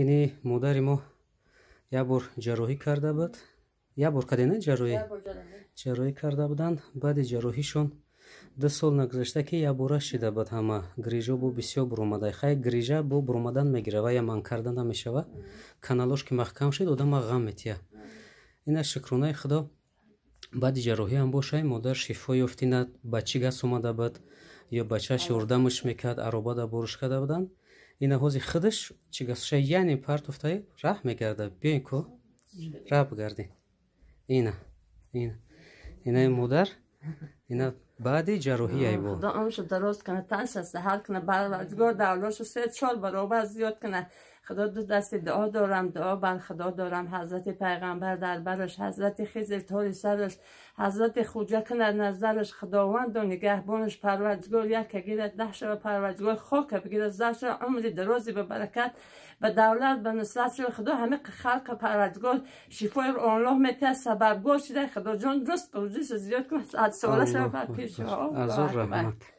Ини модари мо як бор ҷарроҳӣ карда буд, як бор каде, не, ҷарроҳӣ, ҷарроҳӣ карда буданд. Баъди ҷарроҳишон 2 сол нагузашта, ки якбора шида буд, ҳама грижо бо бисёр буромада. Хай, грижа бо буромадан мегира ва я манъ карда намешава. Каналош ки маҳкам шуд, одама ғам метия. Ина, шукронаи Худо, баъди ҷарроҳиам бошай, модар шифо ёфт. Ина ба чӣ гас омада буд ё бачааш ёрдамаш мекард, аробада боруш карда буданд. Ина ҳози худаш чӣ гасша, яъне партофтай, раҳ мегарда. Биёин ку, раҳ бигардем. Ина, ина, инаи модар, ина баъди ҷарроҳӣ айбо. Худо умршо дароз кунад, танша саҳат кунад, Парвардигор давлатшо се чор баробар зиёд кунад. Худо, ду дасти дуо дорам, дуо бар Худо дорам. Ҳазрати Пайғамбар дар бараш, Ҳазрати Хизр тори сараш, Ҳазрати Хуҷа кунад назараш, Худованду нигаҳбонаш. Парвардигор яка гирад, 10 шава, Парвардигор хока бигирад, зар шава, умри дарози ба баракат, ба давлат, ба нусрат шава. Худо ҳамин халқа Парвардигор шифои оллоҳ метиҳад, сабабгор шида. Худоҷон, ризқ рӯзиша зиёд кунад, садсола шава, пешво. Азор раҳмат.